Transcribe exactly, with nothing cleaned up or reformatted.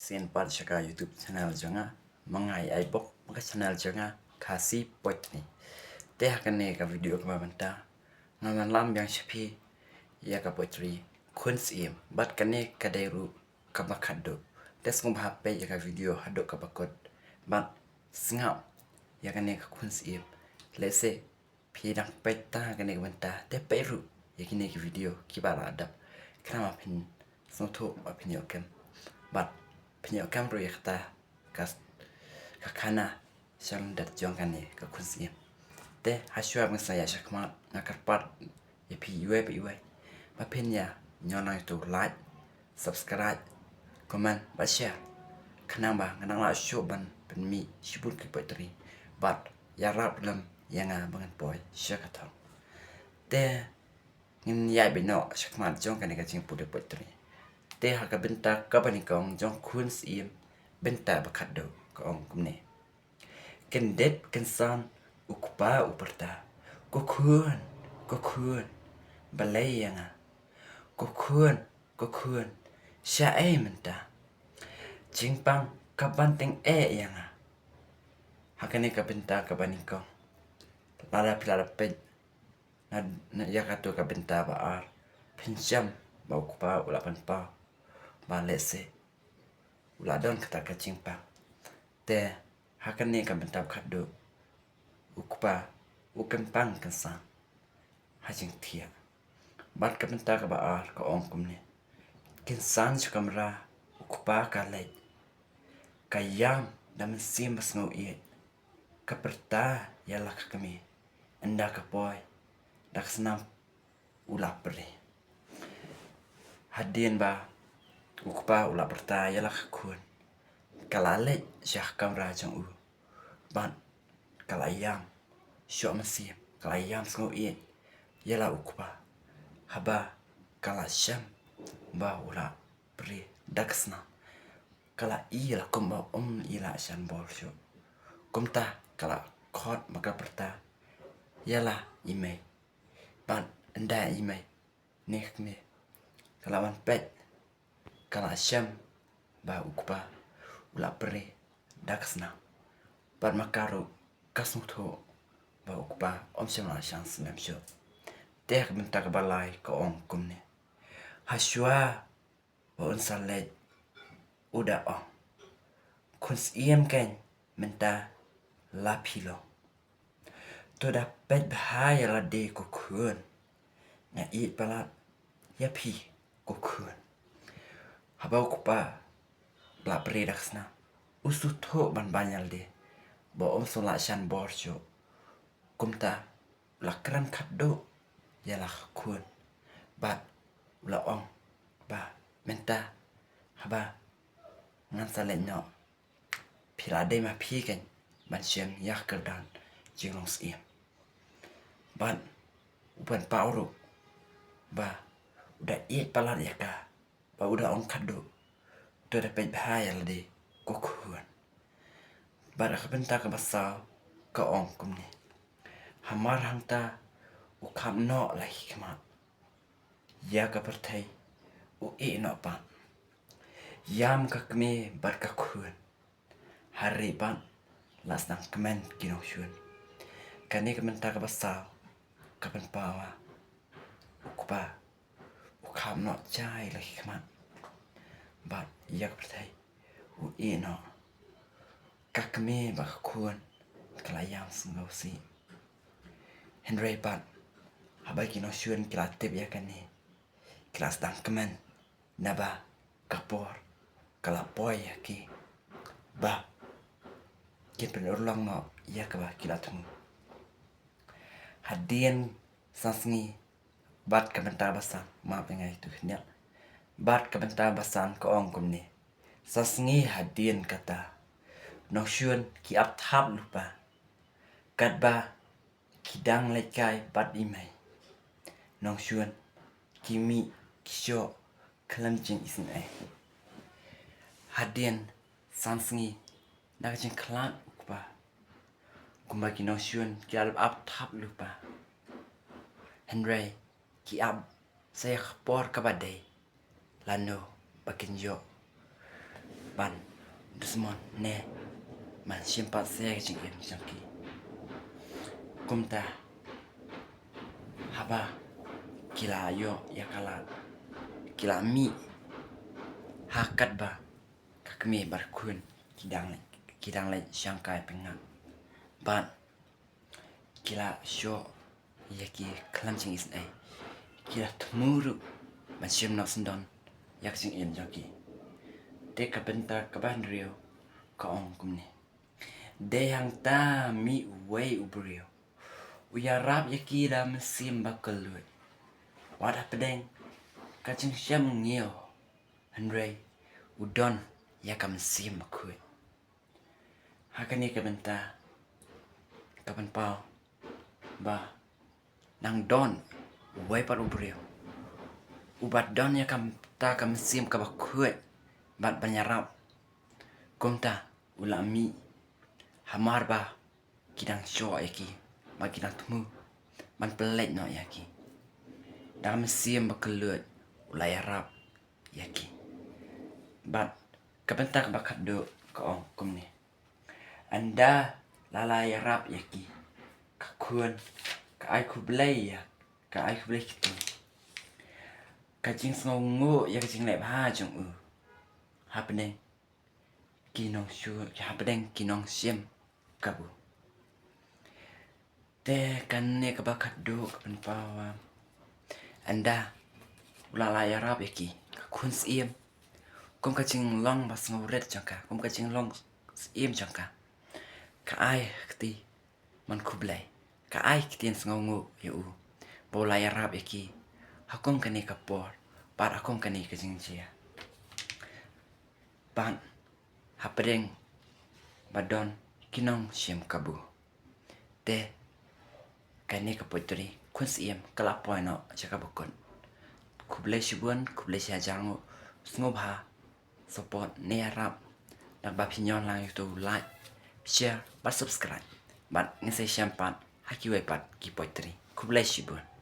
Sien pat sha ka YouTube channel jong nga, ma nga i Aibok, ma ka channel jong nga Khasi Poetry. Te ha kane ka video kaba mynta, ngan wan lam biang sha phi ïa ka poetry Khun Syiem, bad kane ka dei ruh kaba khatduh. Te sngewbha peit ïa ka video haduh kaba kut bad sngap ïa kane ka Khun Syiem. Lehse phi dang peit tang kane ka bynta, te peit ruh ïa kine ki video kiba la dep, khnang ba phin sngewthuh, ba phin ïoh kem, bad phin ïoh kem ruh ïa kata ka, ka khana sha lyndet jong kane ka Khun Syiem. Te ha shuwa ban sa ïa shakmat, nga kyrpad ïa phi iwei pa iwei ba phin ïa ñion lang ïa uto u like, subscribe, comment bad share, khnang ba ngan nang lah shuh ban pynmih shibun ki poetry bad ïarap lem ïa nga ba ngan poi sha ka thong. Te ngin ïa bynta shakmat jong kane ka jingpule poetry. Te ha ka bynta kaba nyngkong jong Khun Syiem, bynta ba khatduh, ka ong kumne. Kyndit kynsan u kpa u pyrta, ko khun, ko khun, balei ïa nga? Ko khun, ko khun, shaei mynta? Jingpang ka ban tyngeh ïa nga. Ha kane ka bynta kaba nyngkong, lada phi la peit na, na ïa kato ka bynta ba ar, phin shem ba u kpa u la pynpaw ba lehse u la don kata ka jingpang. Te ha kane ka bynta ba khatduh, u kpa u kynpang kynsan ha jingthiah. Bad ka bynta kaba ar ka ong kumne. Kynsan sha kamra u kpa ka leit, ka ïam da mynsiem ba sngew ïeit, ka pyrta ïa la ka kmie, ynda ka poi da ka snam u la pyrta. Hadien ba u kpa u la pyrta ïa la ka khun, ka la leit sha kamra jong u bad ka la ïam shoh mynsiem, ka la ïam sngew ïeit ïa la u kpa, haba ka la shem ba u la pyrta da ka snam. Ka la i la kumba um i la shan bor shuh. Kumta ka la khot bad ka pyrta ïa la i mei. Bad ynda i mei ne ka kmie ka la wan peit, ka la shem ba u kpa u la pyrta da ka snam. Bad ma ka ruh ka sngewthuh ba u kpa um shym la shan snem shuh. Te ha ka bynta kaba lai ka ong kumne. Ha shuwa ba un sa leit u da ong, Khun Syiem keiñ mynta la phi long. To da peit bha ïa lade ko khun. Nga ïeit palat ïa phi ko khun. Haba u kpa u la pyrta da ka snam, u sngewthuh ban ban ïa lade ba um shu la shan bor shuh. Kumta u la kren khatduh ïa la ka khun bad u la ong ba mynta haba ngan sa leit noh, phi la dei ma phi keiñ ban shem ïa ka kyrdan jinglong syiem. Bad u pynpaw ruh ba u da ïeit palat ïa ka, ba u da ong khatduh, to da peit bha ïa lade ko khun. Bad ha ka bynta kaba saw ka ong kumne. Hamar hangta u kham noh la ki khmat, ïa ka pyrthei u ïeh noh pat. Ïam ka kmie bad ka khun. Hynrei pat la sdang kmen ki nongshun. Kane ka bynta kaba saw ka pynpaw ba u kpa u kham noh jai la ki khmat, bad ïa ka pyrthei u ïeh noh. Ka kmie bad ka khun ka la ïam sngewsih. Hynrei pat haba ki nongshun ki la tip ïa kane, ki la sdang kmen, naba ka por ka la poi ïa ki ba kin pynurlong noh ïa kaba ki la thmu. Hadien san sngi bad ka bynta ba san, map ïa nga ïa tu khyndiat. Bad ka bynta ba san ka ong kumne. San sngi hadien kata, nongshun ki ap thap lypa, katba ki dang leit kai bad i mei. Nongshun ki mih ki shoh khlem jingisynei. Hadien san sngi, na ka jingkhlad u kpa, kumba ki nongshun ki la ap thap lypa, hynrei ki ap sa ïa ka por kaba dei, lano ba kin ïoh ban dusmon ne ban shim pat se ka jingim jong ki. Kumta haba ki la ïoh ïa ka lad, ki la mih ha katba ka kmie bad khun ki dang leit, ki dang leit shangkai pyngngad. Bad ki la shoh ïa ki khlem jingisynei, ki la thmu ruh ban shim noh sngewdon ïa ka jingim jong ki. Te ka bynta kaba hynriew ka ong kumne: Dei hangta mih uwei u briew, u ïarap ïa ki da mynsiem ba kylluid. Wat hapdeng ka jingshem ngiew, hynrei u don ïa ka mynsiem bakhuid. Ha kane ka bynta ka pynpaw ba nang don uwei pat u briew uba don ïa kata ka mynsiem kaba khuid bad ban ïarap. Kumta u la mih hamar ba ki dang shoh ïa ki, ba ki dang thmu ban pynleit noh ïa ki. Da ka mynsiem ba kylluid u la ïarap ïa ki. Bad ka bynta kaba khatduh ka ong kumne: Ynda la la ïarap ïa ki, ka khun ka ai khublei ïa, ka ai khublei kti, ka jingsngewnguh ïa ka jingleh bha jong u hapdeng ki nongshu, hapdeng ki nongshim kabu. Te kane kaba khatduh ka pynpaw ba ynda u la la ïarap ïa ki, ka khun syiem, kum ka jinglong ba sngewrit jong ka, kum ka jinglong syiem jong ka, ka ai kti ban khublei, ka ai ktien sngewnguh ïa u ba u la ïarap ïa ki ha kum kane ka por bad ha kum kane ka jingjia. Bad hapdeng ba don ki nongshim kabu. Te kane ka poetry khun syiem ka la poi noh sha kaba kut. Khublei shibun, khublei shihajar nguh. Sngewbha support ne ïarap da kaba phin ïoh lang ïa uto u like, share bad subscribe. Bad ngin sa ïashem pat ha kiwei pat ki poetry. Khublei shibun.